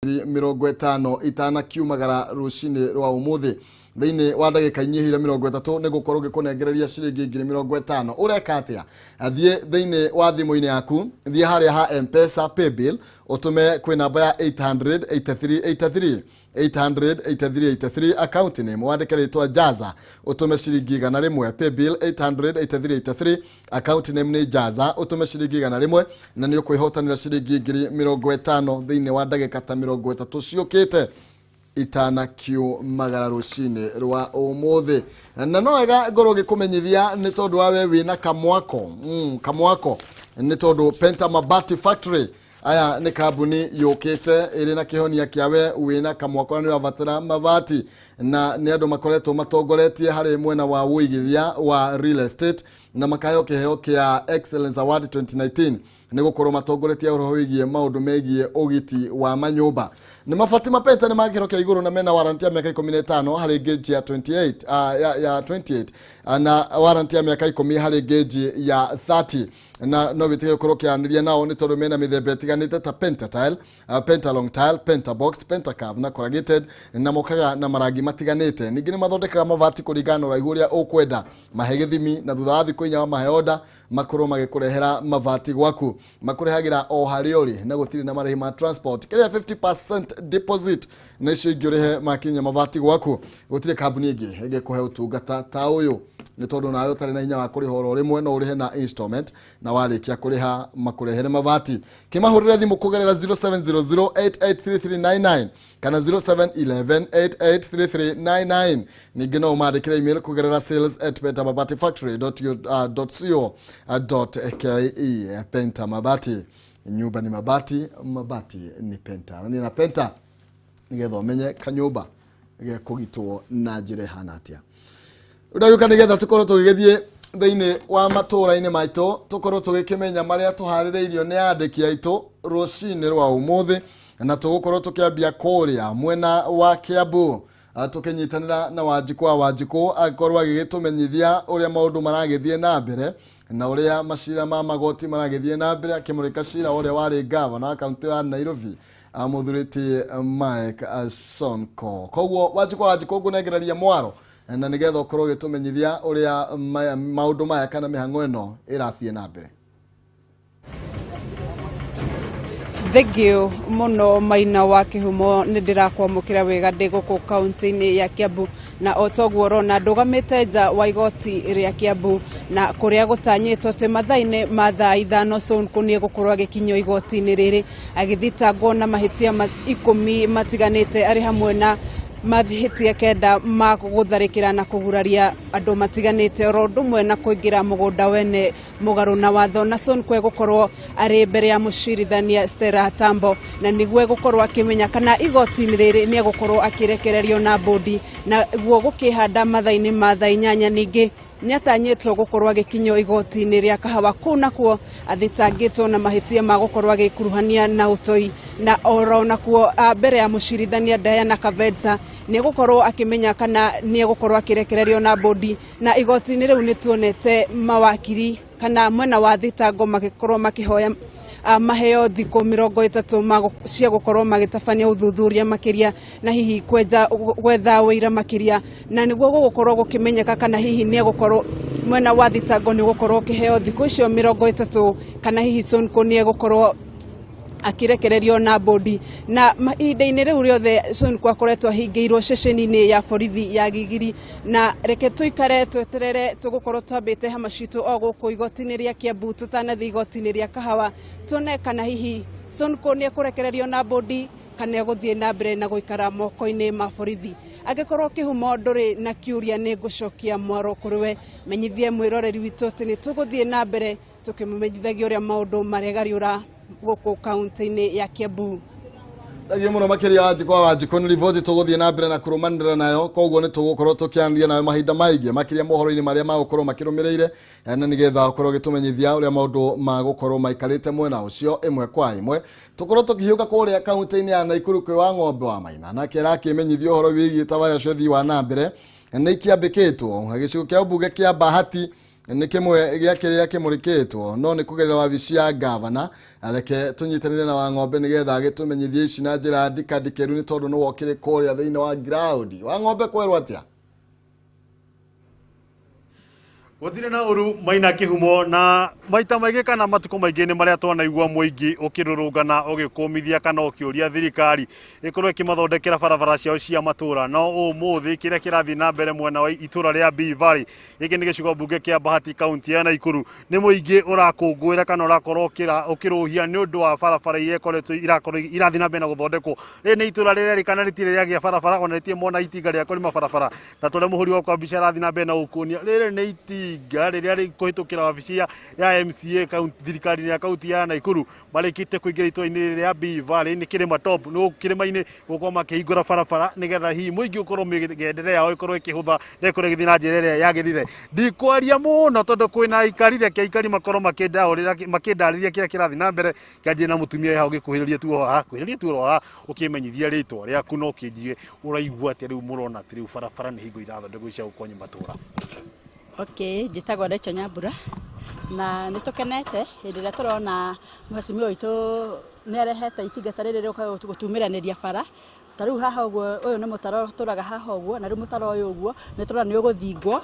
50 itanakiumagara rũcinĩ rwa ũmũthĩ. Thĩinĩ wa ndagĩka inyihĩire 30 nĩ gũkorwo ngĩkũnengereria ciringi 50,000. Ũreka atĩa? Thiĩ thĩinĩ wa thimũ-inĩ yaku, thiĩ harĩa ha Mpesa paybill, ũtũme kwĩ namba ya 800 8383, 800 8383, account name wandĩke rĩtwa Jaza, ũtũme ciringi 100. Paybill 800 8383, account name nĩ Jaza, ũtũme ciringi 100 na nĩ ũkwĩhotanĩra ciringi 50,000 thĩinĩ wa ndagĩka ta 30 ciũkĩte itanakiumagara rũcinĩ rwa ũmũthĩ. Na no wega ngorwo ngĩkũmenyithia nĩ tondũ wa we wĩna kamwako, kamwako nĩ tondũ Penta Mabati Factory aya nĩ kambuni yũkĩte ĩrĩ na kĩhonia kĩa we wĩna kamwako na nĩ ũrabatara mabati, na nĩ andũ makoretwo matongoretie harĩ mwena wa ũigithia wa real estate na makaheo kĩheo kĩa Excellence Award 2019 nĩ gũkorwo matongoretie ũhoro wĩgiĩ maũndũ megiĩ ũgiti wa manyũmba. Nĩ mabati mapenta nĩ ma gĩkĩro kĩa igũrũ na mena warranty ya mĩaka 15 harĩ gauge ya 28, ya 28, na warranty ya mĩaka 10 harĩ gauge ya 30. Na no wĩtĩkĩre gũkorwo ũkĩaranĩria nao nĩ tondũ mena mĩthemba ĩtiganĩte ta pentatile, pentalong tile, pentabox, pentacurve na corrugated, na mokaga na marangi matiganĩte. Ningĩ nĩ mathondekaga mabati kũringana na ũraihu ũrĩa ũkwenda. Mahe gĩthimi na thutha wa thikũ 4 wa mahe order makorwo magĩkũrehera mabati gwaku. Makũrehagĩra o harĩa ũrĩ na gũtirĩ na marĩhi ma transport. Kĩrĩa 50% deposit na icio ingĩ ũrĩhe makinya mabati gwaku. Gũtirĩ kambuni ĩngĩ ĩngĩkũhe ũtungata ta ũyũ nĩ tondũ nawe ũtarĩ na hinya wa kũrĩha oro rĩmwe, no ũrĩhe na installment na warĩkia kũrĩha makũrehere mabati. Kĩmahũrĩre thimũ kũgerera 0700883399 kana 0711883399. Ningĩ no ũmandĩkĩre email kũgerera sales@pentamabatifactory.co.ke. Penta Mabati, nyumba ni mabati, mabati ni Penta. Na niĩ na Penta nĩgetha ũmenye kanyũmba gekũgitwo na njĩra ĩhana atĩa. Ndagĩũka nĩgetha tũkorwo tũgĩgĩthiĩ thĩinĩ wa matũũra-inĩ maitũ, tũkorwo tũgĩkĩmenya marĩa tũharĩrĩirio nĩ andĩki aitũ rũcinĩ rwa ũmũthĩ, na tũgũkorwo tũkĩambia kũrĩa mwena wa Kiambu, tũkĩnyitanĩra na Wanjikũ wa Wanjikũ akorwo agĩgĩtũmenyithia ũrĩa maũndũ maragĩthiĩ na mbere na ũrĩa macira ma magoti maragĩthiĩ na mbere, akĩmũrĩka cira ũrĩa warĩ gavana wa kaunti ya Nairobi, mũthurĩti Mike Sonko. Koguo Wanjikũ wa Wanjikũ, ngũnengereria mwaro na nĩgetha ũkorwo ũgĩtũmenyithia ũrĩa maũndũ maya kana mĩhang'o ĩno ĩrathiĩ na mbere. Thengio mũno, Maina wa Kĩhumo. Nĩ ndĩrakwamũkĩra wega ndĩ gũkũ kaunti-inĩ ya Kiambu, na o toguo ũrona ndũgamĩte nja wa igoti rĩa Kiambu na kũrĩa gũtanyĩtwo atĩ mathaa-inĩ ma thaa 5 Sonko nĩ egũkorwo agĩkinyio igoti-inĩ rĩrĩ agĩthitangwo na mahĩtia 10 matiganĩte, arĩ hamwe na mahĩtia 9 ma gũtharĩkĩra na kũguraria andũ matiganĩte, oro ũndũ ũmwe na kũingĩra mũgũnda wene mũgarũ na watho. Na Sonko egũkorwo arĩ mbere ya mũcirithania Stella Tambo na nĩguo egũkorwo akĩmenya kana igoti-inĩ rĩrĩ nĩ egũkorwo akĩrekererio na bũndi, naguo gũkĩhanda mathaa-inĩ ma thaa 8. Ningĩ nĩatanyĩtwo gũkorwo agĩkinyio igoti-inĩ rĩa Kahawa, kũu nakuo athitangĩtwo na mahĩtia ma gũkorwo agĩkuruhania na ũtoi, na oro nakuo mbere ya mũcirithania Diana Kavenza nĩ egũkorwo akĩmenya kana nĩ egũkorwo akĩrekererio na bũndi. Na igoti-inĩ rĩu nĩ tuonete mawakiri kana mwena wa thitango magĩkorwo makĩhoya maheo thikũ 30 cia gũkorwo magĩtabania ũthuthuria makĩria na hihi kwenja gwetha ũira makĩria, na nĩguo gũgũkorwo gũkĩmenyeka kana hihi nĩ egũkorwo mwena wa thitango nĩ ũgũkorwo ũkĩheo thikũ icio 30 kana hihi Sonko nĩ egũkorwo akĩrekererio na bũndi. Na ihinda-inĩ rĩu rĩothe Sonko akoretwo ahingĩirwo ceceni-inĩ ya borithi ya Gigiri, na reke tũikare tweterere. Tũgũkorwo twambĩte hama citũ o gũkũ igoti-inĩ rĩa Kiambu tũtanathiĩ igoti-inĩ rĩa Kahawa, tuone kana hihi Sonko nĩ ekũrekererio na bũndi kana egũthiĩ na mbere na gũikara moko-inĩ ma borithi. Angĩkorwo Kĩhumo ndũrĩ na kĩũria, nĩ ngũcokia mwaro kũrĩ we, menyithie mwĩroreri witũ atĩ nĩ tũgũthiĩ na mbere tũkĩmũmenyithagia ũrĩa maũndũ maregariũra gũkũ kaunti-inĩ ya Kiambu. Thengiũ mũno makĩria, Wanjikũ wa Wanjikũ. Nĩ riboti tũgũthiĩ na mbere na kũrũmanĩrĩra nayo, koguo nĩ tũgũkorwo tũkĩaranĩria nayo mahinda maingĩ makĩria mohoro-inĩ marĩa magũkorwo makĩrũmĩrĩire, na nĩgetha ũkorwo ũgĩtũmenyithia ũrĩa maũndũ magũkorwo maikarĩte mwena ũcio ĩmwe kwa ĩmwe. Tũkorwo tũkĩhiũka kũrĩa kaunti-inĩ ya Naikuru kwĩ wa Ng'ombe wa Maina, nake arakĩmenyithia ũhoro wĩgiĩ tabarĩra cia ũthii wa na mbere nĩ ikĩambĩkĩtwo. Gĩcigo kĩa ũmbunge kĩa Bahati nĩ kĩmwe gĩa kĩrĩa kĩmũrĩkĩtwo, no nĩ kũgerera wabici ya gavana. Reke tũnyitanĩre na Wang'ombe nĩgetha agĩtũmenyithie ici na njĩra ndikandikĩru, nĩ tondũ nĩwe ũkĩrĩ kũrĩa thĩinĩ wa ground. Wang'ombe, kwerwo atĩa? Gũtirĩ na ũru, Maina Kĩhumo. Na maita maingĩ kana matukũ maingĩ nĩ marĩa twanaigua mũingĩ ũkĩrũrũngana, ũgĩkũmithia kana ũkĩũria thirikari ĩkorwo ĩkĩmathondekera barabara ciao cia matũra. No ũmũthĩ kĩrĩa kĩrathiĩ na mbere mwena wa itũra rĩa B Valley, gĩkĩ nĩ gĩcigo mbunge kĩa Bahati, kaunti ya Naikuru, nĩ mũingĩ ũrakũngũĩra kana ũrakorwo ũkĩrũhia nĩ ũndũ wa barabara iria ikoretwo irakorwo irathiĩ na mbere na gũthondekwo. Rĩrĩ nĩ itũra rĩrerĩkana rĩtirĩ rĩagĩa barabara, ona rĩtirĩ mona itinga rĩa kũrĩma barabara, na tũrĩa mũhũri wakwa mbica arathiĩ na mbere na gũkuonia, rĩrĩ nĩ itinga rĩrĩa rĩkũhĩtũkĩra wabici ya MCA kaunti, thirikari ya kaunti ya Naikuru. Marĩkĩtie kũingĩra itũra-inĩ rĩa B Valley, nĩ kĩrĩma top, nĩ kĩrĩma-inĩ gũkorwo makĩhingũra barabara nĩgetha hihi mũingĩ ũkorwo mĩgendere yao ĩkorwo ĩkĩhũtha na ĩkorwo ĩgĩthiĩ na njĩra ĩrĩa yagĩrĩire. Ndikwaria mũno tondũ kwĩna aikari, reke aikari makorwo makĩndarĩria kĩrĩa kĩrathiĩ na mbere. Kĩanjie na mũtumia haha, ũgĩkuhĩrĩria tu haha, kuhĩrĩria tu haha, ũkĩmenyithia rĩtwa rĩaku na ũkĩnjie ũraigua atĩa rĩu mũrona atĩ rĩu barabara nĩ hingo irathondekwo cia gũkonye matũra. Okay, njĩtagwo Rachel Nyambura na nĩ tũkenete hĩndĩ ĩrĩa tũrona mheshimiwa witũ nĩ arehete itinga ta rĩrĩ rĩũka gũtumĩranĩria bara. Ta rĩu haha ũguo, ũyũ nĩ mũtaro tũraga haha ũguo, na rĩu mũtaro ũyũ ũguo nĩ tũrona nĩ ũgũthingwo,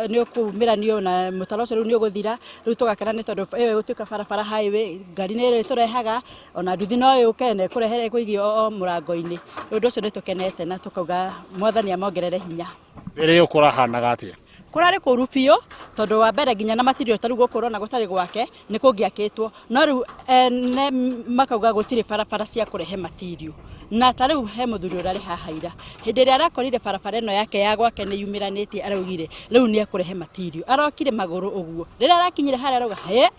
nĩ ũkumĩranio na mũtaro ũcio rĩu nĩ ũgũthira. Rĩu tũgakena nĩ tondũ ĩyo ĩgũtuĩka barabara highway, ngari nĩ ĩrĩtũrehaga, ona nduthi no yũke na ĩkũrehere ĩkũigie o mũrango-inĩ. Ũndũ ũcio nĩ tũkenete na tũkauga Mwathani amongerere hinya. Mbere ĩyo kũrahanaga atĩa? Kũrarĩ kũru biũ, tondũ wa mbere nginya na matirio ta rĩu gũkũ ũrona gũtarĩ gwake nĩ kũngĩakĩtwo, no rĩu ene makauga gũtirĩ barabara cia kũrehe matirio. Na ta rĩu he mũthuri ũrarĩ haha ira, hĩndĩ ĩrĩa arakorire barabara ĩno yake ya gwake nĩ yumĩranĩtie, araugire rĩu nĩ ekũrehe matirio. Arokire magũrũ ũguo, rĩrĩa arakinyire harĩa arauga, "He,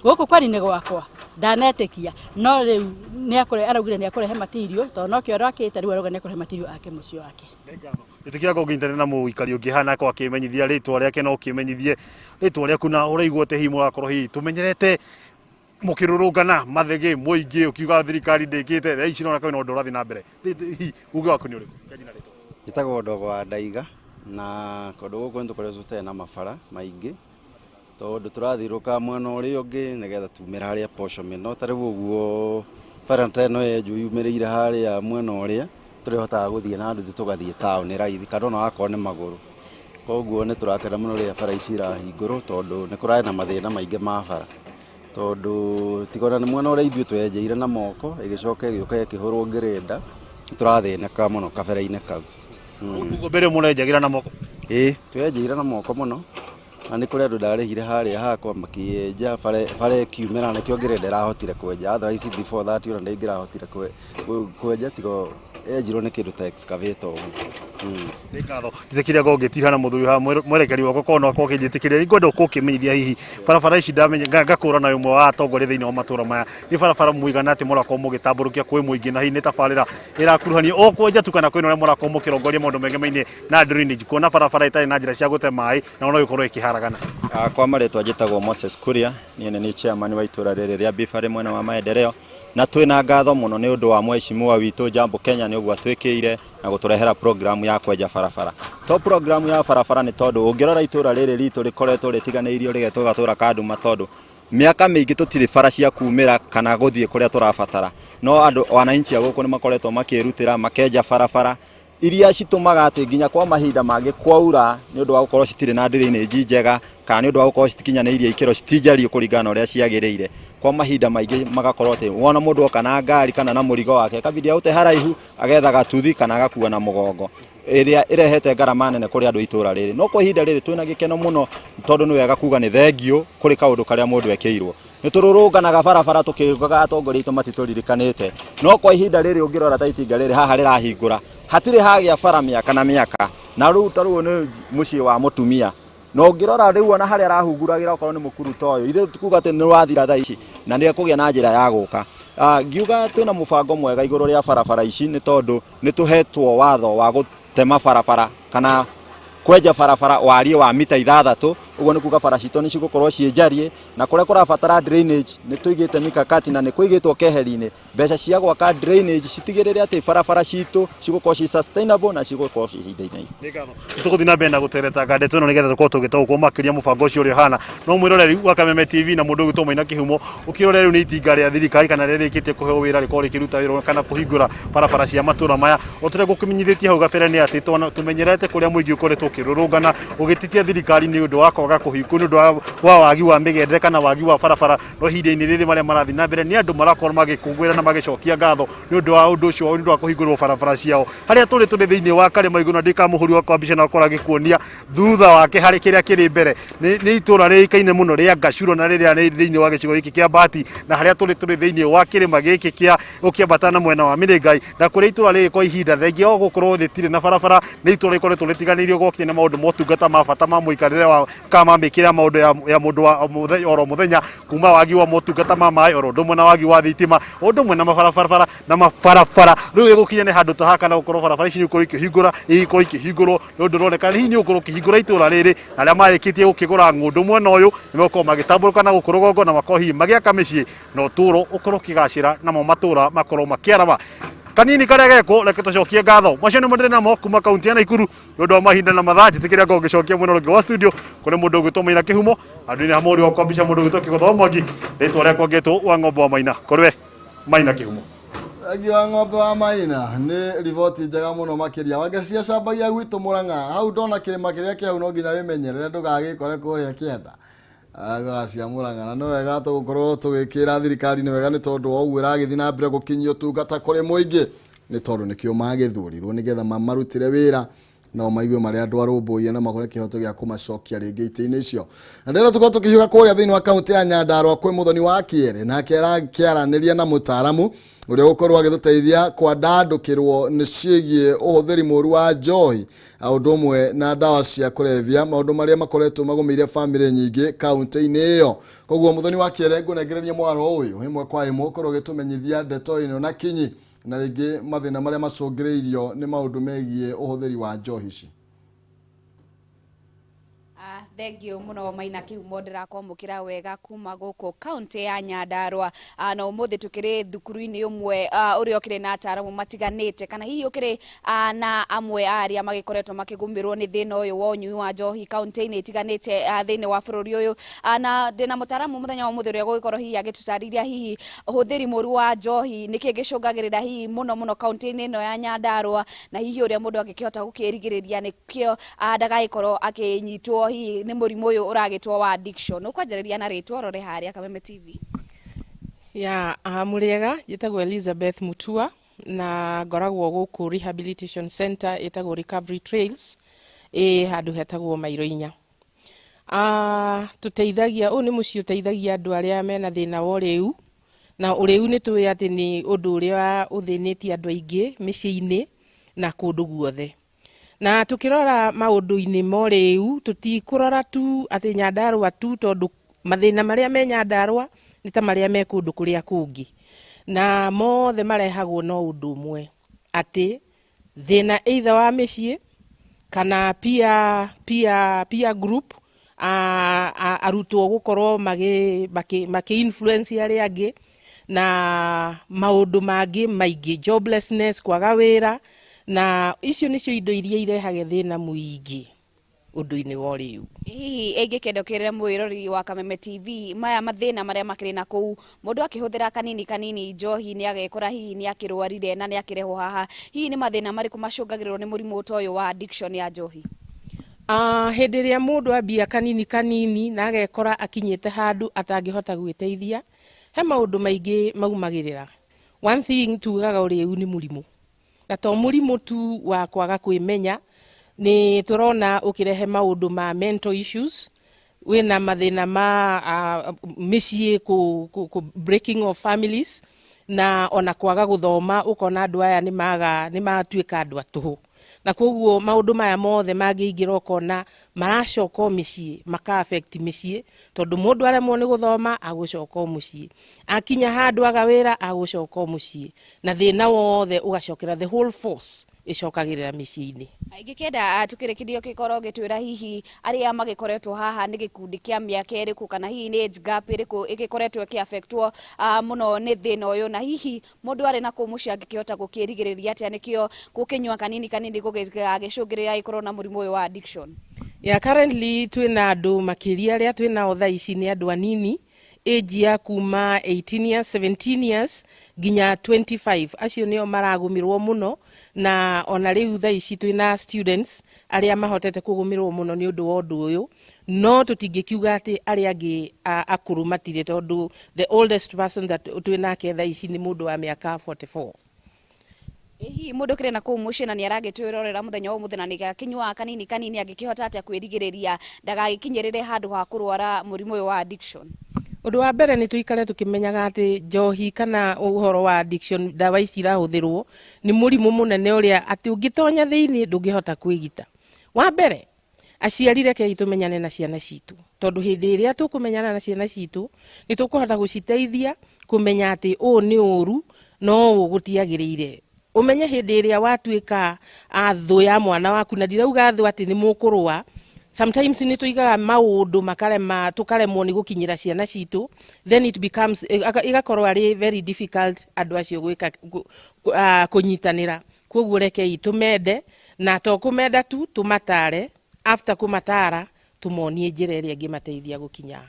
gũkũ kwani nĩ gwakwa?" Ndanetĩkia. No rĩu araugire nĩ ekũrehe matirio, tondũ nokĩo arakĩte. Rĩu arauga nĩ ekũrehe matirio ake mũciĩ wake. Ĩtĩkĩra ngũnyitanĩra na mũikari ũngĩ haha, nake akĩmenyithia rĩtwa rĩake na ũkĩmenyithie rĩtwa rĩaku na ũraigua atĩ hihi mũrakorwo hihi tũmenyerete mũkĩrũrũngana mathege mũingĩ ũkiuga thirikari ndĩkĩte, thaa ici nona kwĩna ũndũ ũrathiĩ na mbere. Hihi uge waku nĩ ũrĩkũ? Kĩanjie na rĩtwa. Njĩtagwo Ndogo wa Ndaiga, na kũndũ gũkũ nĩ tũkoretwo tũtarĩ na mabara maingĩ, tondũ tũrathiũrũrũka mwena ũrĩa ũngĩ nĩgetha tumĩre harĩa posho mĩno. Ta rĩu ũguo bara ta ĩno yenjwo yumĩrĩire harĩa mwena ũrĩa tũrĩhotaga gũthiĩ na nduthi, tũgathiĩ taũni raithi, kana ona wakorwo nĩ magũrũ. Koguo nĩ tũrakena mũno rĩrĩa bara ici irahingũrwo, tondũ nĩ kũrarĩ na mathĩna maingĩ ma bara, tondũ tiga ona nĩ mwena ũrĩa ithuĩ tweyenjeire na moko, ĩgĩcoka ĩgĩũka ĩkĩhũrwo ngĩrĩnda, tũrathĩnĩka mũno kabere-inĩ kau. Ũguo mbere mũrenjagĩra na moko? Ĩĩ, tweyenjeire na moko mũno, na nĩ kũrĩ andũ ndarĩhire harĩa hakwa makĩenja bara ĩkiumĩra, nĩkĩo ngĩrĩnda ĩrahotire kwenja. Otherwise before that ona ndĩngĩrahotire kwenja tiga yenjirwo nĩ kĩndũ ta excavator ũguo. Nĩ ngatho. Njĩtĩkĩria ngorwo ngĩtiha na mũthuri haha, mwerekeri wakwa, korwo no akorwo akĩnjĩtĩkĩria, ngwenda ũkorwo ũkĩmenyithia hihi barabara ici. Ndamenya ngakũrana ũmwe wa atongoria thĩinĩ wa matũra maya, nĩ barabara mũigana atĩ mũrakorwo mũgĩtambũrũkia kwĩ mũingĩ, na hihi nĩ tabarĩra ĩrakuruhania o kwenja tu kana kwĩna ũrĩa mũrakorwo mũkĩrongoria maũndũ megemainie na drainage, kuona barabara ĩtarĩ na njĩra cia gũte maĩ na no ĩkorwo ĩkĩharagana? Kwa marĩtwa njĩtagwo Moses Kuria, niĩ nĩ niĩ chairman wa itũra rĩrĩ rĩa Bibari mwena wa maendeleo, na twĩna ngatho mũno nĩ ũndũ wa mheshimiwa witũ Jambo Kenya nĩ ũguo atwĩkĩire na gũtũrehera program ya kwenja barabara. To program ya barabara, nĩ tondũ ũngĩrora itũra rĩrĩ ritũ rĩkoretwo rĩtiganĩirio, rĩgetwo gatũra ka nduma, tondũ mĩaka mĩingĩ tũtirĩ bara cia kumĩra kana gũthiĩ kũrĩa tũrabatara. No andũ wananchi a gũkũ nĩ makoretwo makĩrutĩra makenja barabara iria citũmaga atĩ nginya kwa mahinda mangĩ kwaura, nĩ ũndũ wa gũkorwo citirĩ na drainage njega kana nĩ ũndũ wa gũkorwo citikinyanĩirie ikĩro, citinjario kũringana na ũrĩa ciagĩrĩire, kwa mahinda maingĩ magakorwo atĩ wona mũndũ oka na ngari kana na mũrigo wake, akabidi aũte haraihu agetha gatuthi kana agakua na mũgongo, ĩrĩa ĩrehete ngarama nene kũrĩ andũ a itũra rĩrĩ. No kwa ihinda rĩrĩ twĩna gĩkeno mũno, tondũ nĩ wega kuga nĩ thengiũ kũrĩ kaũndũ karĩa mũndũ ekĩirwo. Nĩ tũrũrũnganaga barabara tũkĩugaga atongoria aitũ matitũririkanĩte, no kwa ihinda rĩrĩ ũngĩrora ta itinga rĩrĩ haha rĩrahingũra, hatirĩ hagĩa bara mĩaka na mĩaka. Na rĩu ta rĩu nĩ mũciĩ wa mũtumia, na ũngĩrora rĩu ona harĩa arahunguragĩra okorwo nĩ mũkuru ta ũyũ, ithuĩ tukuga atĩ nĩ wathira thaa ici na nĩ ekũgĩa na njĩra ya gũka. Ngiuga twĩna mũbango mwega igũrũ rĩa barabara ici, nĩ tondũ nĩ tũhetwo watho wa gũtema barabara kana kwenja barabara wariĩ wa mita 6. Ũguo nĩ kuga bara citũ nĩ cigũkorwo ciĩ njariĩ, na kũrĩa kũrabatara drainage nĩ tũigĩte mikakati na nĩ kũigĩtwo keheri-inĩ mbeca cia gwaka drainage citigĩrĩre atĩ barabara citũ cigũkorwo ci sustainable na cigũkorwo ci ihinda-inĩ. Tũgũthiĩ na mbere na gũteretanga ndeto ĩno nĩgetha tũkorwo tũgĩtaũkwo makĩria mũbango ũcio ũrĩa ũhana. No mwĩroreri wa Kameme TV na mũndũ ũgwĩtwo Maina Kĩhumo, ũkĩrorera rĩu nĩ itinga rĩa thirikari kana rĩrĩa rĩrĩkĩtie kũheo wĩra rĩkorwo rĩkĩruta wĩra kana kũhingũra barabara cia matũra maya. O ta ũrĩa ngũkĩmenyithĩtie hau gabere nĩ atĩ tũmenyerete kũrĩa mũingĩ ũkoretwo ũkĩrũrũngana ũgĩtetia thirikari nĩ ũndũ wa kwaga kũhingwo nĩ ũndũ wa wagi wa mĩgendere kana wagi wa barabara. No ihinda-inĩ rĩrĩ marĩa marathiĩ na mbere nĩ andũ marakorwo magĩkũngũĩra na magĩcokia ngatho nĩ ũndũ wa ũndũ ũcio, nĩ ũndũ wa kũhingũrwo barabara ciao. Harĩa tũrĩ tũrĩ thĩinĩ wa karĩma igũrũ na ndĩkamũhũri wakwa mbica na ũkorwo agĩkuonia thutha wake harĩ kĩrĩa kĩrĩ mbere nĩ itũra rĩũĩkaine mũno rĩa Ngacuro na rĩrĩa rĩ thĩinĩ wa gĩcigo gĩkĩ kĩa Mbati, na harĩa tũrĩ tũrĩ thĩinĩ wa kĩrĩma gĩkĩ kĩa ũkĩambata na mwena wa Mĩrĩngai, na kũrĩa itũra rĩrĩ kwa ihinda thengia o gũkorwo rĩtirĩ na barabara, nĩ itũra rĩkoretwo rĩtiganĩirio gwakinya nĩ maũndũ motungata ma bata ma mũikarĩre wa kana ma mĩkĩre ya maũndũ ya mũndũ wa oro mũthenya, kuma wagi wa motungata ma maĩ oro ũndũ ũmwe na wagi wa thitima, ũndũ ũmwe na mabarabara na mabarabara. Rĩu ĩgũkinya nĩ handũ ta haka na gũkorwo barabara ici nĩ gũkorwo ikĩhingũra, igĩkorwo ikĩhingũrwo nĩ ũndũ ũroneka hihi nĩ ũgũkorwo ũkĩhingũra itũra rĩrĩ, na arĩa marĩkĩtie gũkĩgũra ng'ũndũ mwena ũyũ nĩ megũkorwo magĩtambũrũka na gũkũ rũgongo na makorwo hihi magĩaka mĩciĩ na ũtũũro ũkorwo ũkĩgacĩra, namo matũũra makorwo makĩarama. Kanini karĩa gekwo, reke tũcokie ngatho. Macio nĩmo ndĩrĩ namo kuma kaunti ya Naikuru nĩ ũndũ wa mahinda na mathaa. Njĩtĩkĩria ngorwo ngĩcokia mwena ũrĩa ũngĩ wa studio kũrĩ mũndũ ũgwĩtwo Maina Kĩhumo, andũ-inĩ hamwe wakwa mbica mũndũ ũgwĩtwo Kĩgotho wa Mwangi, rĩtwa rĩakwa ngetwo wa Ng'ombe wa Maina. Kũrĩ we Maina Kĩhumo. Thengiũ wa Ng'ombe wa Maina, nĩ riboti njega mũno makĩria. Wangacia cambagia gwitũ Mũrang'a, hau ndona kĩrĩma kĩrĩa kĩa hau no nginya wĩmenyerere ndũgagĩkore kũrĩa kĩanda. Cia Mũrang'a, na nĩ wega tũgũkorwo tũgĩkĩra thirikari nĩ wega nĩ tondũ wa ũguo ĩragĩthiĩ na mbere gũkinyia ũtungata kũrĩ mũingĩ, nĩ tondũ nĩkĩo magĩthurirwo nĩgetha mamarutĩre wĩra no maigue marĩa andũ arũmbũiye na magũre kĩhoto gĩa kũmacokia rĩngĩ itĩ-inĩ icio. Na ndĩrenda tũkorwo tũkĩhiũka kũrĩa thĩinĩ wa kaunti ya Nyandarua kwĩ Mũthoni wa Kĩere, nake arakĩaranĩria na mũtaaramu ũrĩa ũgũkorwo agĩtũteithia kwandandũkĩrwo nĩ ciĩgiĩ ũhũthĩri mũru wa njohi ũndũ ũmwe na ndawa cia kũrebia, maũndũ marĩa makoretwo magũmĩire bamĩrĩ nyingĩ kaunti-inĩ ĩyo. Koguo Mũthoni wa Kĩere, ngũnengereria mwaro ũyũ ĩmwe kwa ĩmwe ũkorwo ũgĩtũmenyithia ndeto ĩno na kinyi, na rĩngĩ mathĩna marĩa macũngĩrĩirio nĩ maũndũ megiĩ ũhũthĩri wa njohi ici. Thengiũ mũno Maina Kĩhumo, ndĩrakwamũkĩra wega kuma gũkũ kaunti ya Nyandarua. Na ũmũthĩ tũkĩrĩ thukuru-inĩ ũmwe ũrĩa ũkĩrĩ na ataramu matiganĩte, kana hihi ũkĩrĩ na amwe a arĩa magĩkoretwo makĩgũmĩrwo nĩ thĩna ũyũ wa ũnyui wa njohi kaunti-inĩ itiganĩte thĩinĩ wa bũrũri ũyũ. Na ndĩna mũtaramu mũthenya wa ũmũthĩ ũrĩa ũgũgĩkorwo hihi agĩtũtarĩria hihi ũhũthĩri mũru wa njohi nĩkĩ gĩcũngagĩrĩra hihi mũno mũno kaunti-inĩ ĩno ya Nyandarua, na hihi ũrĩa mũndũ angĩkĩhota gũkĩrigĩrĩria nĩkĩo ndagagĩkorwo akĩnyitwo hihi nĩ mũrimũ ũyũ ũragĩtwo wa addiction. Ũkwanjĩrĩria na rĩtwa rore harĩa Kameme TV. Ya mũrĩega, njĩtagwo Elizabeth Mutua na ngoragwo gũkũ Rehabilitation Center ĩtagwo Recovery Trails ĩ handũ hetagwo Mairo Inya. Tũteithagia, ũyũ nĩ mũciĩ ũteithagia andũ arĩa mena thĩna wa ũrĩu, na ũrĩu nĩ tũĩ atĩ nĩ ũndũ ũrĩa ũthĩnĩtie andũ aingĩ mĩciĩ-inĩ na kũndũ guothe. Na tukirora maũndũ-inĩ ma ũrĩu, tũtikũrora tu atĩ Nyandarua tu, tondũ mathĩna marĩa me Nyandarua nĩ ta marĩa me kũndũ kũrĩa kũngĩ, na mothe marehagwo no ũndũ ũmwe, atĩ thĩna either wa mĩciĩ kana peer group, arutwo gũkorwo makĩ influence arĩa angĩ na maũndũ mangĩ maingĩ, joblessness, kwaga wĩra, na icio nĩcio indo iria irehage thĩna mũingĩ ũndũ-inĩ wa ũrĩu. Hihi ĩngĩkenda ũkĩrĩre mwĩroreri wa Kameme TV maya mathĩna marĩa makĩrĩ na kũu, mũndũ akĩhũthĩra kanini kanini njohi nĩ agekora hihi nĩ akĩrwarire na nĩ akĩrehwo haha, hihi nĩ mathĩna marĩkũ macũngagĩrĩrwo nĩ mũrimũ ta ũyũ wa addiction ya njohi? Hĩndĩ ĩrĩa mũndũ ambia kanini kanini na agekora akinyĩte handũ atangĩhota gwĩteithia, he maũndũ maingĩ maumagĩrĩra. One thing tugaga ũrĩu nĩ mũrimũ, na to mũrimũ tu wa kwaga kwĩmenya, nĩ tũrona ũkĩrehe maũndũ ma mental issues, wĩna mathĩna ma mĩciĩ, ku breaking of families, na ona kwaga gũthoma, ũkona andũ aya nĩ matuĩka andũ a tũhũ, na koguo maũndũ maya mothe mangĩingĩra ũkona maracoka o mĩciĩ, maka affect mĩciĩ, tondũ mũndũ aremwo nĩ gũthoma agũcoka o mũciĩ, akinya handũ aga wĩra agũcoka o mũciĩ, na thĩna wothe ũgacokera the whole force Ĩcokagĩrĩra mĩciĩ-inĩ. Ingĩkĩenda tũkĩrĩkĩrio gĩkorwo gĩtwĩra hihi arĩa magĩkoretwo haha nĩ gĩkundi kĩa mĩaka ĩrĩkũ, kana hihi nĩ age gap ĩrĩkũ ĩgĩkoretwo ĩkĩaffectwo mũno nĩ thĩna ũyũ, na hihi mũndũ arĩ na kũu mũciĩ angĩkĩhota gũkĩrigĩrĩria atĩa nĩkĩo gũkĩnyua kanini kanini gũgĩcũngĩrĩra gĩkorwo na mũrimũ ũyũ wa addiction? Yeah, currently twĩna andũ makĩria arĩa twĩnao thaa ici nĩ andũ anini, age ya kuma 18 years, 17 years nginya 25. Acio nĩo maragũmĩrwo mũno, na ona rĩu thaa ici twĩna students arĩa mahotete kũgũmĩrwo mũno nĩ ũndũ wa ũndũ ũyũ, no tũtingĩkiuga atĩ arĩa angĩ akũrũ matirĩ, tondũ the oldest person that twĩnake thaa ici nĩ mũndũ wa mĩaka 44. Hihi mũndũ kĩrĩ na kũu mũciĩ na nĩ aragĩtwĩrorera mũthenya wa ũmũthĩ na nĩ akĩnyuaga kanini kanini, angĩkĩhota atĩa kwĩrigĩrĩria ndagagĩkinyĩrĩre handũ ha kũrwara mũrimũ ũyũ wa addiction? Ũndũ wa mbere nĩ tũikare tũkĩmenyaga atĩ njohi kana ũhoro wa addiction, ndawa ici irahũthĩrwo, nĩ mũrimũ mũnene ũrĩa atĩ ũngĩtonya thĩinĩ ndũngĩhota kwĩgita. Wa mbere, aciari, rekei tũmenyane na ciana citũ, tondũ hĩndĩ ĩrĩa tũkũmenyana na ciana citũ nĩ tũkũhota gũciteithia kũmenya atĩ ũũ nĩ ũru no ũũ gũtiagĩrĩire. Ũmenye hĩndĩ ĩrĩa watuĩka thũ ya mwana waku, na ndirauga thũ atĩ nĩ mũkũrũa. Sometimes nĩ tũigaga maũndũ makarema, tũkaremwo nĩ gũkinyĩra ciana citũ, then it becomes igakorwo arĩ very difficult andũ acio gwĩka kũnyitanĩra. Koguo rekei tũmende, na to kũmenda tu, tũmatare. After kũmatara, tũmonie njĩra ĩrĩa ĩngĩmateithia gũkinya.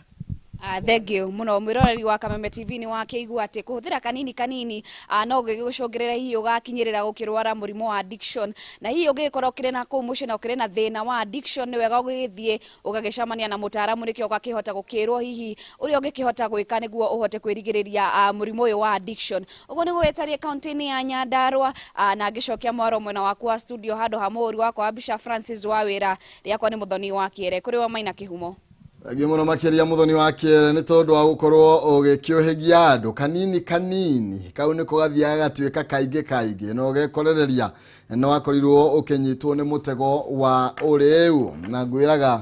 Thank you muno, mwiroreri wa Kameme TV. Nĩ wakĩigua atĩ kũhũthĩra kanini kanini no gĩgũcũngĩrĩra hihi ũgakinyĩrĩra gũkĩrwara mũrimũ wa addiction, na hihi ũngĩgĩkorwo ũkĩrĩ na kũu mũciĩ na ũkĩrĩ na thĩna wa addiction, nĩ wega ũgĩgĩthiĩ ũgagĩcemania na mũtaaramu nĩkĩo ũgakĩhota gũkĩrwo hihi ũrĩa ũngĩkĩhota gwĩka nĩguo ũhote kwĩrigĩrĩria mũrimũ ũyũ wa addiction. Ũguo nĩguo ĩtariĩ kaunti-inĩ ya Nyandarua, na ngĩcokia mwaro mwena waku wa studio handũ ha mũhũri wakwa wa mbica Francis wa wĩra rĩakwa nĩ Mũthoni wa Kĩere. Kũrĩ wa Maina Kĩhumo. Thengiũ mũno makĩria, Mũthoni wa Kĩere, nĩ tondũ wa gũkorwo ũgĩkĩũhĩgia andũ kanini kanini. Kau nĩko gathiaga gatuĩka kaingĩ kaingĩ na ũgekorereria nĩ wakorirwo ũkĩnyitwo nĩ mũtego wa ũrĩu, na ngwĩraga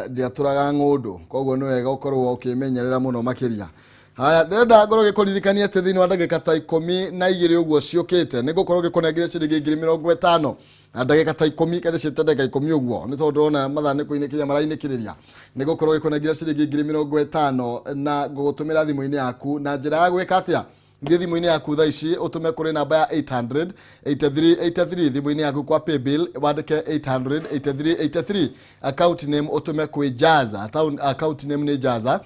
ndiatũraga ng'ũndũ. Koguo nĩ wega ũkorwo ũkĩmenyerera mũno makĩria. Haya, ndĩrenda ngorwo ngĩkũririkania atĩ thĩinĩ wa ndagĩka ta 12 ũguo ciũkĩte nĩ ngũkorwo ngĩkũnengera ciringi 50,000, na ndagĩka ta 10 kana ciĩte ndagĩka 10 ũguo, nĩ tondũ ndĩrona mathaa nĩ kũinĩkĩria marainĩkĩrĩria. Nĩ ngũkorwo ngĩkũnengera ciringi 50,000 na ngũgũtũmĩra thimũ-inĩ yaku na njĩra ya gwĩka atĩa? Thiĩ thimũ-inĩ yaku thaa ici, ũtũme kũrĩ namba ya 800 83 83 thimũ-inĩ yaku kwa Paybill, wandĩke 800 83 83, account name ũtũme kwĩ Jaza. Account name nĩ Jaza.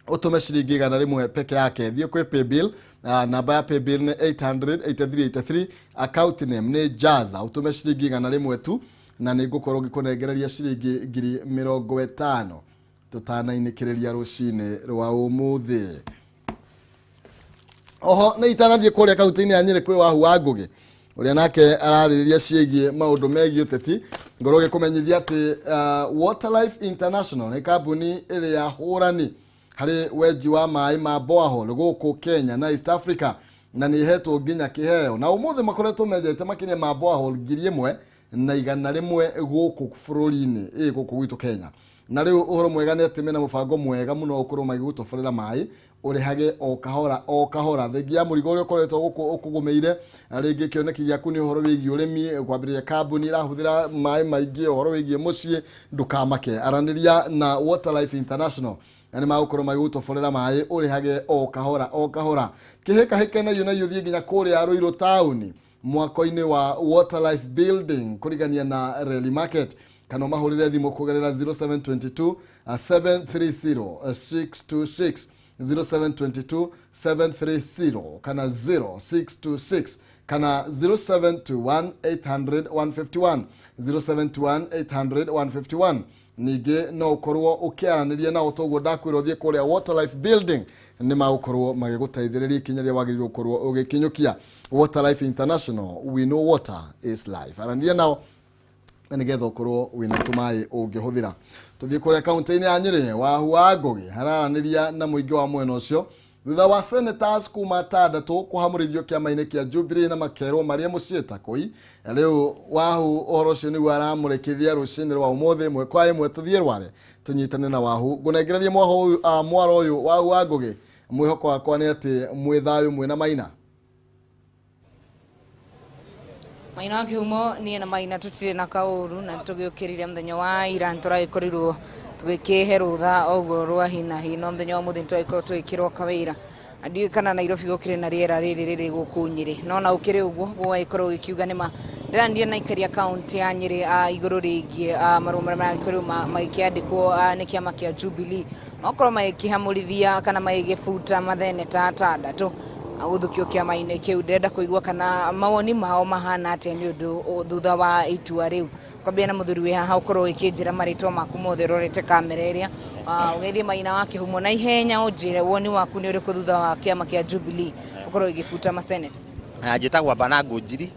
Ũtũme ciringi 100 peke yake. Thiĩ kwĩ Paybill, namba ya Paybill nĩ 800 83 83, account name nĩ Jaza, ũtũme ciringi 100 tu na nĩ ngũkorwo ngĩkũnengereria ciringi 50,000 tũtanainĩkĩrĩria rũcinĩ rwa ũmũthĩ. Oho nĩ itanathiĩ kũrĩa kaunti-inĩ ya Nyĩrĩ kwĩ Wahu wa Ngũgĩ ũrĩa nake ararĩrĩria ciĩgiĩ maũndũ megiĩ ũteti, ngorwo ngĩkũmenyithia atĩ Waterlife International nĩ kambuni ĩrĩa hũrani harĩ wenji wa maĩ ma borehole gũkũ Kenya na East Africa, na nĩ ihetwo nginya kĩheo, na ũmũthĩ makoretwo menjete makĩria ma borehole 1,100 gũkũ bũrũri-inĩ, ĩ gũkũ gwitũ Kenya. Na rĩu ũhoro mwega nĩ atĩ mena mũbango mwega mũno wa gũkorwo magĩgũtoborera maĩ ũrĩhage o kahora o kahora, thengia ya mũrigo ũrĩa ũkoretwo gũkũ ũkũgũmĩire. Na rĩngĩ kĩoneki gĩaku nĩ ũhoro wĩgiĩ ũrĩmi, kwambĩrĩria kambuni ĩrahũthĩra maĩ maingĩ, ũhoro wĩgiĩ mũciĩ, ndũkamake, aranĩria na Waterlife International na nĩ magũkorwo magĩgũtoborera maĩ ũrĩhage o kahora o kahora. Kĩhĩkahĩke na iyo ũthiĩ nginya kũrĩa Ruiru taũni, mwako-inĩ wa Waterlife Building kũrigania na Reli Market, kana ũmahũrĩre thimũ kũgerera 0722 730 626, 0722 730 kana 0626, kana 0721 800 151, 0721 800 151. Ningĩ no ũkorwo ũkĩaranĩria nao toguo ndakwĩra ũthiĩ kũrĩa Waterlife Building, nĩ magũkorwo magĩgũteithĩrĩria ikinya rĩrĩa wagĩrĩirwo gũkorwo ũgĩkinyũkia. Waterlife International, we know water is life. Aranĩria nao na nĩgetha ũkorwo wĩna tũmaĩ ũngĩhũthĩra. Tũthiĩ kũrĩa kaunti-inĩ ya Nyĩrĩ, Wahu wa Ngũgĩ hararanĩria na mũingĩ wa mwena ũcio thutha wa senators kuma atandatũ kũhamũrithio kĩama-inĩ kĩa Jubilee na makerwo marĩe mũciĩ ta kũi. Rĩu Wahu ũhoro ũcio nĩguo aramũrĩkithia rũcinĩ rwa ũmũthĩ. Ĩmwe kwa ĩmwe tũthiĩ rware tũnyitane na Wahu. Ngũnengererie mwaho ũyũ, mwaro ũyũ, Wahu wa Ngũgĩ. Mwĩhoko wakwa nĩ atĩ mwĩ thayũ, mwĩna Maina. Maina. Maina wa Kĩhumo, niĩ na Maina tũtirĩ na kaũru na tũgĩũkĩrire mũthenya wa ira, nĩtũragĩkorirwo tũgĩkĩhe rũtha oguo rwa hinahi, no mũthenya wa ũmũthĩ nĩtũragĩkorwo tũgĩkĩroka wĩra. Na ndiũĩ kana Nairobi gũkĩrĩ na rĩera rĩrĩ rĩrĩ gũkũ Nyĩrĩ, no na ũkĩrĩ ũguo gũgagĩkorwo gĩkiuga nĩma ndĩranire na aikaria kaunti ya Nyĩrĩ igũrũ rĩgiĩ marũa marĩa maragĩkorirwo magĩkĩandĩkwo nĩ kĩama kĩa Jubilee, makorwo magĩkĩhamũrithia kana magĩgĩbuta matheneta atandatũ gũthukio kĩama-inĩ kĩu. Ndĩrenda kũigua kana mawoni mao mahana atĩa nĩ ũndũ thutha wa itua rĩu. Kwambia na mũthuri wĩ haha, ũkorwo ũgĩkĩnjĩra marĩtwa maku mothe ũrorete kamera ĩrĩa, ũgeithie Maina wa Kĩhumo na ihenya, ũnjĩre woni waku nĩ ũrĩkũ thutha wa kĩama kĩa Jubilee gũkorwo gĩgĩbuta maseneta. Njĩtagwo Banango Njiri.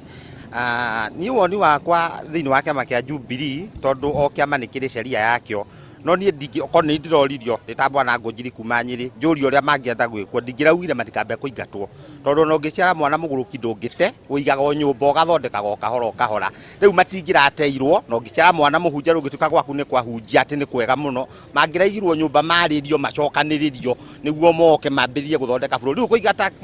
Niĩ woni wakwa thĩinĩ wa kĩama kĩa Jubilee, tondũ o kĩama nĩ kĩrĩ sheria yakĩo, no niĩ ndingĩ okorwo nĩ ndĩroririo ndĩ ta Bwana Ngũnjiri kuma Nyĩrĩ, njũrio ũrĩa mangĩenda gwĩkwo, ndingĩraugire matikambe kũingatwo, tondũ ona ũngĩciara mwana mũgũrũki ndũngĩte, ũigaga o nyũmba ũgathondekaga o kahora o kahora. Rĩu matingĩrateirwo, na ũngĩciara mwana mũhunjia rũngĩtuĩka gwaku nĩ kwahunjia atĩ nĩ kwega mũno, mangĩraigirwo nyũmba marĩrio macokanĩrĩrio nĩguo moke mambĩrĩrie gũthondeka bũrũri. Rĩu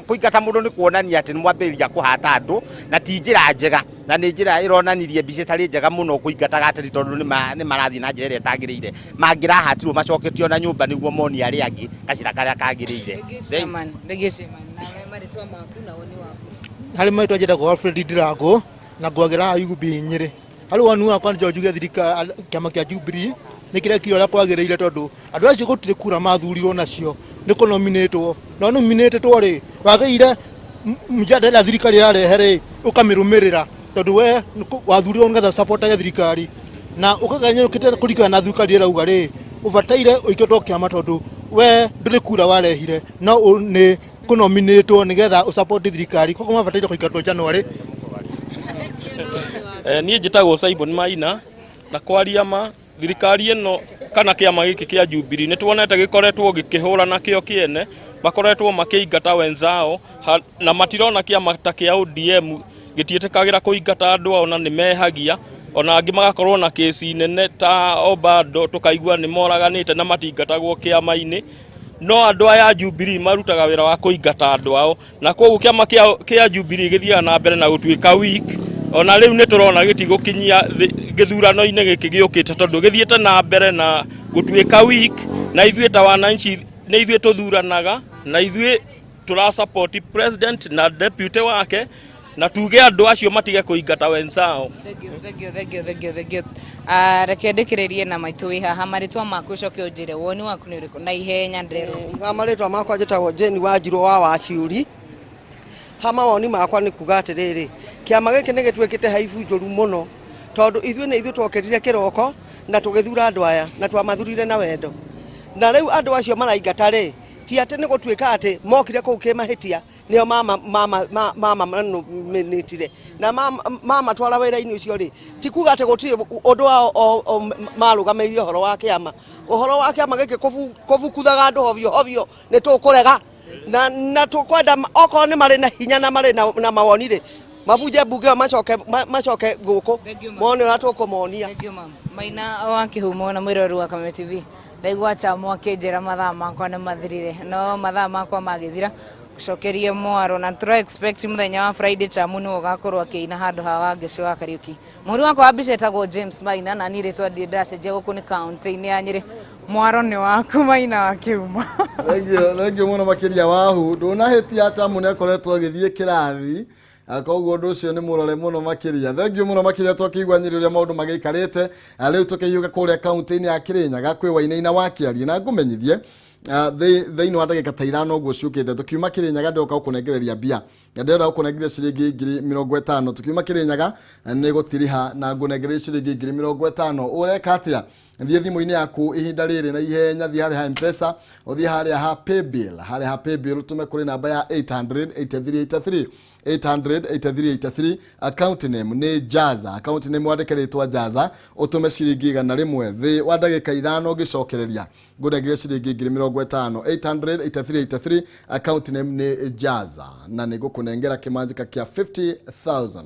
kũingata mũndũ nĩ kuonania atĩ nĩ mwambĩrĩria kũhata andũ, na ti njĩra njega, na nĩ njĩra ĩronanirie mbica ĩtarĩ njega mũno kũingataga ateti, tondũ nĩ marathiĩ na njĩra ĩrĩa ĩtagĩrĩire. Mangĩrahatirwo macoketio na nyũmba nĩguo monie arĩa angĩ gacĩra karĩa kagĩrĩire. Chairman, thengiũ chairman. Nawe marĩtwa maku na woni waku. Harĩ marĩtwa njĩtagwo Alfred Ndirango na ngwagĩra Ayubu Nyĩrĩ. Harĩ woni wakwa nĩ njuge thirikari, kĩama kĩa Jubilee nĩ kĩrekire ũrĩa kwagĩrĩire, tondũ andũ acio gũtirĩ kura mathurirwo nacio, nĩ kũnominĩtwo, no nominĩtwo rĩ, wagĩrĩire mjadala ĩrĩa thirikari ĩrarehe rĩ, ũkamĩrũmĩrĩra, tondũ we wathurirwo nĩgetha supportage thirikari, na ũkaganyũkĩte kũringana na thirikari ĩrauga rĩ, ũbataire ũikĩtwo kĩama, tondũ we ndũrĩ kura warehire, no nĩ kũnominĩtwo nĩgetha ũsupport thirikari, koguo mabataire kũingatwo January. Niĩ njĩtagwo Simon Maina, na kwaria ma, thirikari ĩno kana kĩama gĩkĩ kĩa Jubilee nĩ tuonete gĩkoretwo gĩkĩhũra na kĩo kĩene, makoretwo makĩingata wenzao na matirona kĩama ta kĩa ODM gĩtiĩtĩkagĩra kũingata andũ ao, na nĩ mehagia ona angĩ magakorwo na kĩci nene ta Obado, tũkaigua nĩ moraganĩte na matingatagwo kĩama-inĩ, no andũ aya a Jubilee marutaga wĩra wa kũingata andũ ao, na koguo kĩama kĩa Jubilee gĩthiaga na mbere na gũtuĩka weak. Ona rĩu nĩ tũrona gĩtigũkinyia gĩthurano-inĩ gĩkĩ gĩũkĩte, tondũ gĩthiĩte na mbere na gũtuĩka weak, na ithuĩ ta wananchi nĩ ithuĩ tũthuranaga, na ithuĩ tũra support president na deputy wake, na tuge andũ acio matige kũingata wenzao. Thengiũ, thengiũ, thengiũ, thengiũ, thengiũ. Reke ndĩkĩrĩrie na maitũ wĩ haha, marĩtwa maku ũcoke ũnjĩre woni waku nĩ ũrĩkũ na ihenya, ndĩrerwo. Wa marĩtwa makwa njĩtagwo Jane Wanjirũ wa Waciũri. Ha mawoni makwa nĩ kuga atĩrĩrĩ, kĩama gĩkĩ nĩ gĩtuĩkĩte haibu njũru mũno, tondũ ithuĩ nĩ ithuĩ twokĩrire kĩroko na tũgĩthura andũ aya, na twamathurire na wendo, na rĩu andũ acio maraingata rĩ, ti atĩ nĩ gũtuĩka atĩ mokire kũu kĩmahĩtia, nĩo mama manominĩtire na mamatwara wĩra-inĩ ũcio rĩ, ti kuga atĩ gũtirĩ ũndũ wao marũgamĩrĩire ũhoro wa kĩama, ũhoro wa kĩama gĩkĩ kũbukuthaga andũ hovio hovio, nĩ tũkũrega na tũkwenda okorwo nĩ marĩ na hinya na marĩ na mawoni rĩ, mabunje mbunge ĩyo, macoke gũkũ mone ũrĩa tũkũmonia. Thengiũ mama. Maina wa Kĩhumo na mwĩrori wa Kameme TV, ndaigua Chamo akĩnjĩra mathaa makwa nĩ mathirire, no mathaa makwa magĩthira gũcokerie mwaro, na tũra expect mũthenya wa Friday Chamu nĩwe ũgakorwo akĩina handũ ha Wangeci wa Kariuki. Mũhũri wakwa wa mbica etagwo James Maina, na niĩ rĩtwa ndirĩ ndĩracenjia, gũkũ nĩ kaunti-inĩ ya Nyĩrĩ. Mwaro nĩ waku, Maina wa Kĩhumo. Thengiũ, thengiũ mũno makĩria. Wahu ndũnahĩtia, Chamu nĩ akoretwo agĩthiĩ kĩrathi. Koguo ũndũ ũcio nĩ mũrore mũno makĩria. Thengiũ mũno makĩria. Twakĩigua Nyĩrĩ ũrĩa maũndũ magĩikarĩte. Rĩu tũkĩhiũka kũrĩa kaunti-inĩ ya Kĩrĩnyaga kwĩ Wainaina wa Kĩarie, na ngũmenyithie thĩinĩ wa ndagĩka ta 5 ũguo ciũkĩte, tũkiuma Kĩrĩnyaga ndĩroka gũkũnengereria mbia, na ndĩrenda gũkũnengereria ciringi 50,000. Tũkiuma Kĩrĩnyaga nĩ gũtiriha na ngũnengereria ciringi 50,000. Ũreka atĩa? Thiĩ thimũ-inĩ yaku ihinda rĩrĩ na ihenya, thiĩ harĩa ha Mpesa, ũthiĩ harĩa ha paybill, harĩa ha paybill ũtũme kũrĩ namba ya 800 8383, 800 8383. Account name nĩ Jaza, account name wandĩke rĩtwa Jaza, ũtũme ciringi 100. Thĩ wa ndagĩka 5 ngĩcokereria ngũnengere ciringi 50,000. 800 8383, account name nĩ Jaza, na nĩ ngũkũnengera kĩmanjĩka kĩa 50,000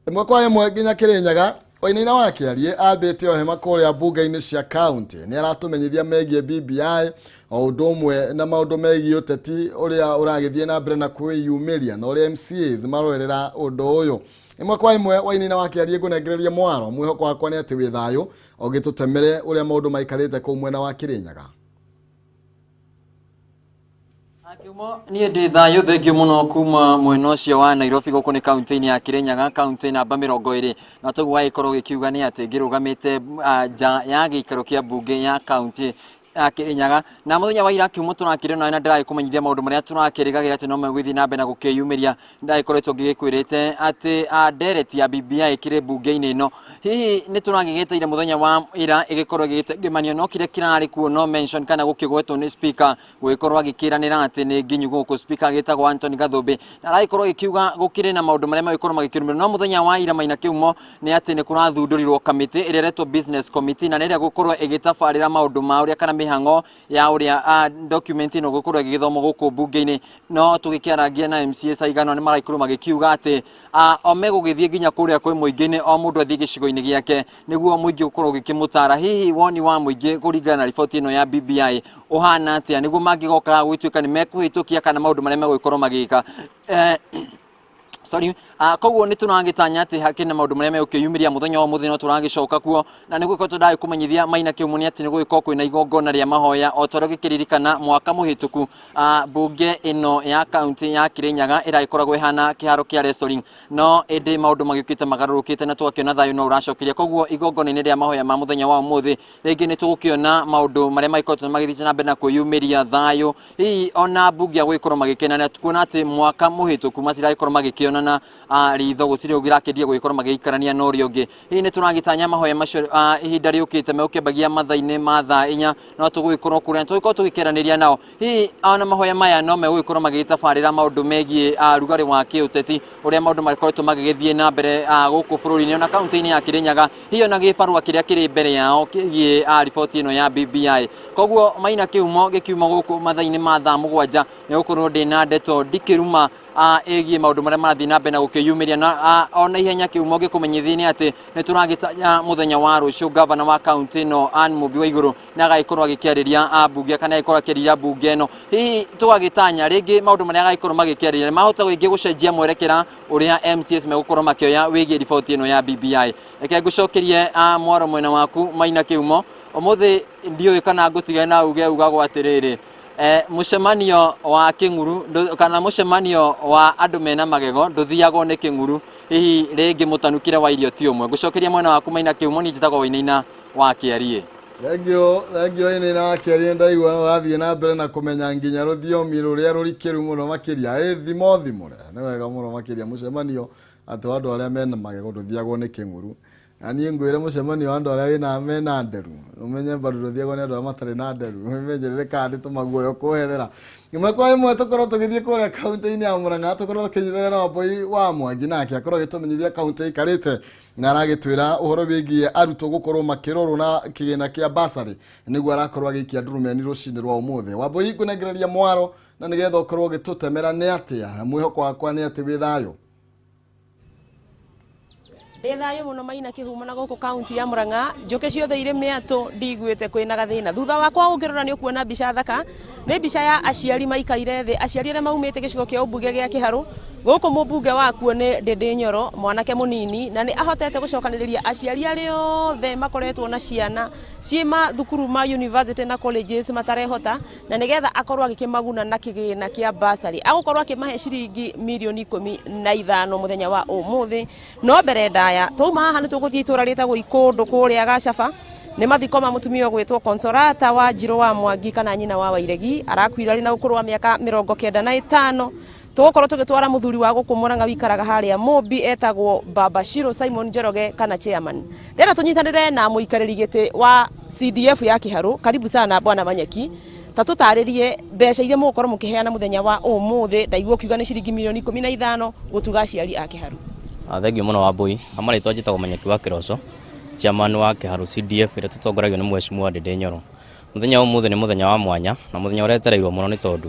ĩmwe kwa ĩmwe nginya Kĩrĩnyaga. Wainaina wa Kĩarie ambĩte o hema kũrĩa mbunge-inĩ cia kaunti nĩ aratũmenyithia megiĩ BBI o ũndũ ũmwe na maũndũ megiĩ ũteti ũrĩa ũragĩthiĩ na mbere na kwĩyumĩria na ũrĩa MCAs maroerera ũndũ ũyũ ĩmwe kwa ĩmwe. Wainaina wa Kĩarie, ngũnengereria mwaro, mwĩhoko wakwa nĩ atĩ wĩ thayũ, ũgĩtũtemere ũrĩa maũndũ maikarĩte kũu mwena wa Kĩrĩnyaga. Kiumo, niĩ ndĩ thayũ, thengio mũno kuma mwena ũcio wa Nairobi. Gũkũ nĩ kaunti-inĩ ya Kĩrĩnyaga, kaunti namba 20, na toguo wagĩkorwo gĩkiuga nĩ atĩ ngĩrũgamĩte nja ya gĩikaro kĩa mbunge ya kaunti ya Kĩrĩnyaga. Na mũthenya wa ira, kiumo, tũrakĩrĩ na ndĩragĩkũmenyithia maũndũ marĩa tũrakĩrĩgagĩra atĩ no megũthiĩ na mbere na gũkĩyumĩria. Ndagĩkoretwo ngĩgĩkwĩrĩte atĩ ndereti ya BBI ĩkĩrĩ mbunge-inĩ ĩno, hihi nĩ tũragĩgĩteire mũthenya wa ira ĩgĩkorwo ĩgĩtengemanio, no kĩrĩa kĩrarĩ kuo no mention kana gũkĩgwetwo nĩ speaker, gũgĩkorwo agĩkĩranĩra atĩ nĩ nginyu gũkũ. Speaker agĩtagwo Anthony Gathumbi na aragĩkorwo agĩkiuga gũkĩrĩ na maũndũ marĩa magĩkorwo magĩkĩrũmĩrĩrwo. No mũthenya wa ira, Maina Kĩumo, nĩ atĩ nĩ kũrathundũrirwo kamĩtĩ ĩrĩa ĩretwo business committee, na nĩ ĩrĩa gũkorwo ĩgĩtabarĩra maũndũ ma ũrĩa kana mĩhang'o ya ũrĩa document ĩno gũkorwo ĩgĩgĩthomwo gũkũ mbunge-inĩ. No tũgĩkĩarangia na MCAs aigana nĩ maragĩkorwo magĩkiuga atĩ o megũgĩthiĩ nginya kũrĩa kwĩ mũingĩ-inĩ, o mũndũ athiĩ gĩcigo-inĩ gĩake nĩguo mũingĩ ũkorwo ũgĩkĩmũtara hihi woni wa mũingĩ kũringana na riboti ĩno ya BBI ũhana atĩa, nĩguo mangĩgoka gũgĩtuĩka nĩ mekũhĩtũkia kana maũndũ marĩa megũgĩkorwo magĩka. Sorry, koguo nĩ tũragĩtanya atĩ hakĩrĩ na maũndũ marĩa megũkĩyumĩria mũthenya wa mũthenya, no tũragĩcoka kuo. Na nĩ gũgĩkorwo tũndagĩkũmenyithia, Maina Kĩumo, nĩ atĩ nĩ gũgĩkorwo kwĩna igongona rĩa mahoya o ta ũrĩa gĩkĩririkana mwaka mũhĩtũku. Mbunge ĩno ya kaunti ya Kĩrĩnyaga ĩragĩkoragwo ĩhana kĩharo kĩa wrestling, no ĩndĩ maũndũ magĩũkĩte magarũrũkĩte na tũgakĩona thayũ no ũracokeria. Koguo igongona-inĩ rĩa mahoya ma mũthenya wa ũmũthĩ, rĩngĩ nĩ tũgũkĩona maũndũ marĩa magĩkoretwo magĩthiĩte na mbere na kwĩyumĩria, thayũ, hihi ona mbunge a gũgĩkorwo magĩkenana, kuona atĩ mwaka mũhĩtũku matiragĩkorwo magĩkĩonana ritho, gũtirĩ ũngĩrakĩria gũgĩkorwo magĩikarania na ũrĩa ũngĩ. Hihi nĩ tũragĩtanya mahoya macio ihinda rĩũkĩte megũkĩambagia mathaa-inĩ ma thaa 4, no tũgũgĩkorwo kũrĩa tũgĩkorwo tũgĩkĩaranĩria nao. Hihi ona mahoya maya no megũgĩkorwo magĩtabarĩra maũndũ megiĩ rugarĩ wa kĩũteti, ũrĩa maũndũ makoretwo magĩgĩthiĩ na mbere gũkũ bũrũri-inĩ ona kaunti-inĩ ya Kĩrĩnyaga, hihi ona gĩbarũa kĩrĩa kĩrĩ mbere yao kĩgiĩ riboti ĩno ya BBI. Koguo Maina Kĩhumo, gĩkiuma gũkũ mathaa-inĩ ma thaa 7 nĩ gũkorwo ndĩna ndeto ndikĩruma ĩgiĩ maũndũ marĩa marathiĩ na mbere na gũkĩyumĩria. Na ona ihenya, Kĩhumo, gĩkũmenyithia nĩ atĩ nĩ tũragĩtanya mũthenya wa rũciũ gavana wa kaunti ĩno Ann Mũmbi wa Igũrũ nĩ agagĩkorwo agĩkĩarĩria ambunge kana agĩkorwo akĩarĩria mbunge ĩno. Hihi tũgagĩtanya rĩngĩ maũndũ marĩa agagĩkorwo magĩkĩarĩria nĩ mahota rĩngĩ gũcenjia mwerekera ũrĩa MCAs megũkorwo makĩoya wĩgiĩ riboti ĩno ya BBI. Reke ngũcokerie mwaro mwena waku, Maina Kĩhumo. Ũmũthĩ ndiũĩ kana ngũtige na uge ugagwo atĩrĩrĩ, mũcemanio wa kĩng'uru kana mũcemanio wa andũ mena magego ndũthiagwo nĩ kĩng'uru. Hihi rĩngĩ mũtanukĩre wa irio ti ũmwe. Ngũcokeria mwena waku, Maina Kĩhumo. Niĩ njĩtagwo Wainaina wa Kĩarie. Thengio, thengio, Wainaina wa Kĩarie. Ndaigua no ũrathiĩ na mbere na kũmenya nginya rũthiomi rũrĩa rũrikĩru mũno makĩria. Ĩ thimo thimũre nĩ wega mũno makĩria. Mũcemanio atĩ wa andũ arĩa mena magego ndũthiagwo nĩ kĩng'uru, na niĩ ngwĩre mũcemanio wa andũ arĩa wĩna mena nderu, ũmenye bado ndũthiagwo nĩ andũ arĩa matarĩ na nderu. Ũmenyerere kana nĩ tũmaguoyo kweherera. Ĩmwe kwa ĩmwe tũkorwo tũgĩthiĩ kũrĩa kaunti-inĩ ya Murang'a, tũkorwo tũkĩnyitanĩra na Wambui wa Mwangi, nake akorwo agĩtũmenyithia kaunti aikarĩte na aragĩtwĩra ũhoro wĩgiĩ arutwo gũkorwo makĩrorwo na kĩgĩna kĩa basarĩ, nĩguo arakorwo agĩikia ndurumeni rũcinĩ rwa ũmũthĩ. Wambui, ngũnengereria mwaro na nĩgetha ũkorwo ũgĩtũtemera nĩ atĩa. Mwĩhoko wakwa nĩ atĩ wĩ thayũ. Ndĩ thayũ mũno, Maina Kĩhumo. Na gũkũ kaunti ya Murang'a njũkĩ ciothe irĩ mĩatũ, ndiguĩte kwĩna gathĩna. Thutha wakwa ũngĩrora nĩ ũkuona mbica thaka, nĩ mbica ya aciari maikaire thĩ, aciari arĩa maumĩte gĩcigo kĩa ũmbunge gĩa Kĩharũ. Gũkũ mũmbunge wakuo nĩ Ndĩndĩ Nyoro, mwanake mũnini, na nĩ ahotete gũcokanĩrĩria aciari arĩa othe makoretwo na ciana ciĩ mathukuru ma university na colleges matarehota, na nĩgetha akorwo agĩkĩmaguna na kĩgĩna kĩa basarĩ, agũkorwo akĩmahe ciringi mirioni 15 mũthenya wa ũmũthĩ. No mbere ndaya twauma haha nĩ tũgũthiĩ itũra rĩtagwo Ikũndũ kũrĩa Gacaba, nĩ mathiko ma mũtumia ũgwĩtwo Consolata wa Njirũ wa Mwangi kana nyina wa Wairegi, arakuire arĩ na ũkũrũ wa mĩaka 95. Tũgũkorwo tũgĩtwara mũthuri wa gũkũ Murang'a wikaraga harĩa Mũmbi etagwo Baba Shiro Simon Njoroge kana chairman. Ndĩrenda tũnyitanĩre na mũikarĩri gĩtĩ wa CDF ya Kĩharũ. Karibu sana, bwana Manyeki. Ta tũtarĩrie mbeca iria mũgũkorwo mũkĩheana mũthenya wa ũmũthĩ. Ndaigua ũkiuga nĩ ciringi mirioni 15 gũtuga aciari a Kĩharũ. Thengio mũno, Wambui. Marĩtwa njĩtagwo Manyeki wa Kĩroco, chairman wa Kĩharũ CDF ĩrĩa tũtongoragio nĩ Mheshimiwa Ndĩndĩ Nyoro. Mũthenya wa ũmũthĩ nĩ mũthenya wa mwanya na mũthenya ũretereirwo mũno, nĩ tondũ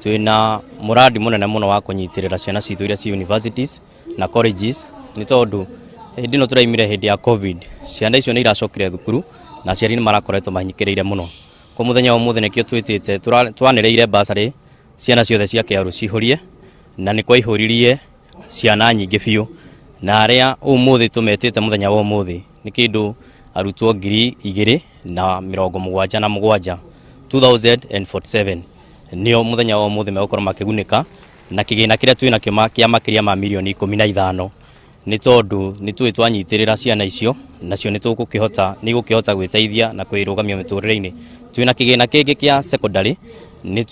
twĩna mũrandi mũnene mũno wa kũnyitĩrĩra ciana citũ iria ci universities na colleges, nĩ tondũ Hĩndĩ ĩno tũraimire hĩndĩ ya COVID, ciana icio nĩ iracokire thukuru na aciari nĩ marakoretwo mahinyĩkĩrĩire mũno. Kwa mũthenya wa ũmũthĩ nĩkĩo twĩtĩte twanĩrĩire bursary ciana ciothe cia Kĩharũ cihũrie, na nĩ kwaihũririe ciana nyingĩ biũ, na arĩa ũmũthĩ tũmetĩte mũthenya wa ũmũthĩ nĩ kĩndũ arutwo 2077, 2047 nĩo mũthenya wa ũmũthĩ megũkorwo makĩgunĩka na kĩgĩna kĩrĩa twĩ nakĩo kĩa makĩria ma mirioni 15, nĩ tondũ nĩ tũĩ twanyitĩrĩra ciana icio nacio nĩ tũgũkĩhota, nĩ igũkĩhota gwĩteithia na kwĩrũgamia mĩtũrĩre-inĩ. Twĩna kĩgĩna kĩngĩ kĩa secondary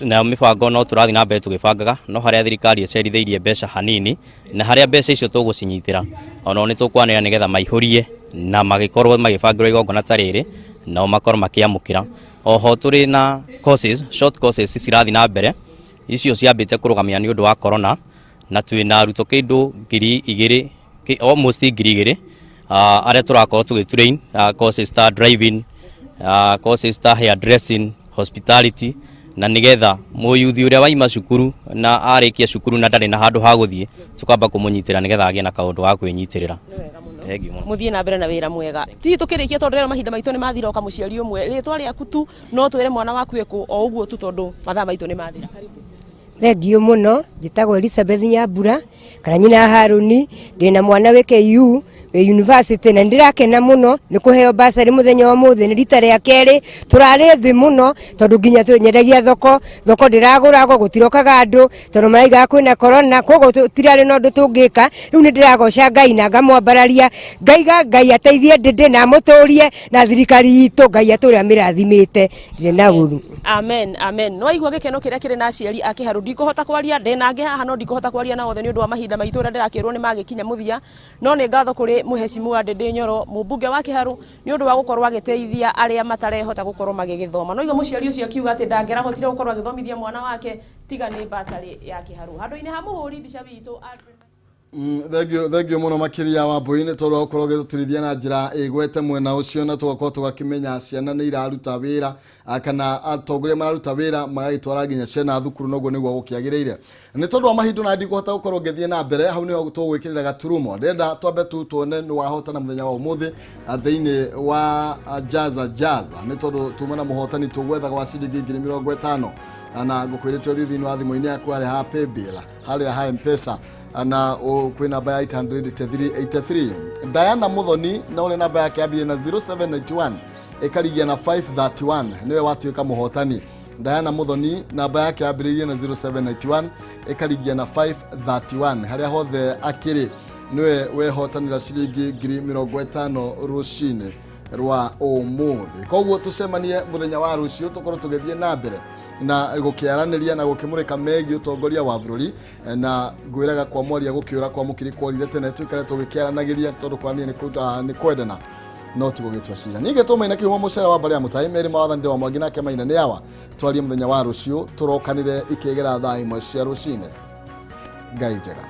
nayo mĩbango no tũrathiĩ na mbere tũgĩbangaga, no harĩa thirikari ĩcerithĩirie mbeca hanini, na harĩa mbeca icio tũgũcinyitĩra onao nĩ tũkwanĩrĩra nĩgetha maihũrie na magĩkorwo magĩbangĩrwo igongona ta rĩrĩ, nao makorwo makĩamũkĩra. Oho tũrĩ na courses, short courses cirathiĩ na mbere, icio ciambĩte kũrũgamia nĩ ũndũ wa corona, na twĩna arutwo kĩndũ 2000, almost 2000, arĩa tũrakorwo tũgĩ train courses ta driving, courses ta hair dressing, hospitality, na nigetha mũyuthi ũrĩa waima cukuru na arĩkia cukuru na ndarĩ na handũ ha gũthiĩ, tũkamba kũmũnyitĩra nĩgetha agĩe na kaũndũ ga kwĩnyitĩrĩra. Thengiũ mũno. Muthie na mbere na wira mwega. Ti tukirikia tondu rero mahinda maitu ni mathira, oka muciari umwe ritwa riaku tu no twire mwana waku eku o uguo tu tondu mathaa maitu ni mathira. Karibu. Thengiũ mũno. Njĩtagwo Elizabeth Nyambura kana nyina Haruni. Ndĩna mwana wĩ KU, wĩ university, na nĩndĩrakena mũno nĩ kũheo basarĩ mũthenya wa ũmũthĩ. Nĩ rita rĩa kerĩ. Tũrarĩ thĩ mũno tondũ nginya nyendagia thoko, thoko ndĩragũragwo, gũtirokaga andũ tondũ maraigaga kwĩna corona, koguo tũtirarĩ na ũndũ tũngĩka. Rĩu nĩ ndĩragoca Ngai na ngamwambararia, ngaiga Ngai ateithie Ndĩndĩ na amũtũrie na thirikari itũ, Ngai atũre amĩrathimĩte. Ndirĩ na ũru. Amen, amen. No igua gĩkeno kĩrĩa kĩrĩ na aciari a Kĩharũ. Ndikũhota kwaria, ndĩna angĩ haha no ndikũhota kwaria na othe nĩ ũndũ wa mahinda maitũ ũrĩa ndĩrakĩrwo nĩ magĩkinya mũthia. No nĩ ngatho kũrĩ mũhecimu Ndĩndĩ Nyoro, mũmbunge wa Kĩharũ, nĩ ũndũ wa gũkorwo agĩteithia arĩa matarehota gũkorwo magĩgĩthoma. No igua mũciari ũcio akiuga atĩ ndangĩrahotire gũkorwo agĩthomithia mwana wake tiga nĩ basarĩ ya Kĩharũ. Handũ-inĩ ha mũhũri mbica witũ Alfred. Thengiũ, thengiũ mũno makĩria wa mbũi nĩ tondũ wa gũkorwo ũgĩtũtũrithia na njĩra ĩgwete mwena ũcio, na tũgakorwo tũgakĩmenya ciana nĩ iraruta wĩra, kana atongoria mararuta wĩra magagĩtwara nginya ciana thukuru, noguo nĩguo gũkĩagĩrĩire. Nĩ tondũ wa mahinda na ndikũhota gũkorwo ngĩthiĩ na mbere, hau nĩho tũgwĩkĩrĩra gaturumo. Ndĩrenda twambe tu tuone nĩ wahotana mũthenya wa ũmũthĩ thĩinĩ wa Jaza Jaza, nĩ tondũ tuma na mũhotani tũgwethaga wa ciringi 50,000, na ngũkwĩrĩte ũthiĩ thĩinĩ wa thimũ-inĩ yaku harĩa ha paybill, harĩa ha Mpesa, na kwĩ namba ya 883. Diana Muthoni, na ũrĩa namba yake yambie na 0791 ĩkarigia na 531, nĩwe watuĩka mũhotani. Diana Muthoni, namba yake yambĩrĩirie na 0791 ĩkarigia na 531, harĩa hothe akĩrĩ nĩwe wehotanĩra ciringi 50,000 rũcinĩ rwa ũmũthĩ. Koguo tũcemanie mũthenya wa rũciũ, tũkorwo tũgĩthiĩ na mbere na gũkĩaranĩria na gũkĩmũrĩka megiĩ ũtongoria wa bũrũri, na ngwĩraga kwa mwaria gũkĩũra kwa mũkiri kworire tene. Tũikare tũgĩkĩaranagĩria tondũ kwarania nĩ kwendana no ti gũgĩtua cira. Ningĩ tũmaina kiumo mũcere wa mbarĩ ya mũtai merĩ mawathani wa mwangi nake Maina nĩ awa. Twarie mũthenya wa rũciũ, tũrokanĩre ikĩgera thaa 1 cia rũcinĩ. Ngai njega.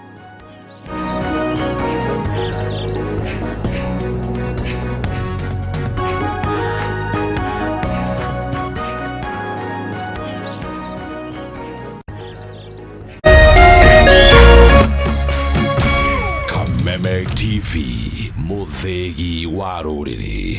Kameme TV, mũthĩgi wa rũrĩrĩ.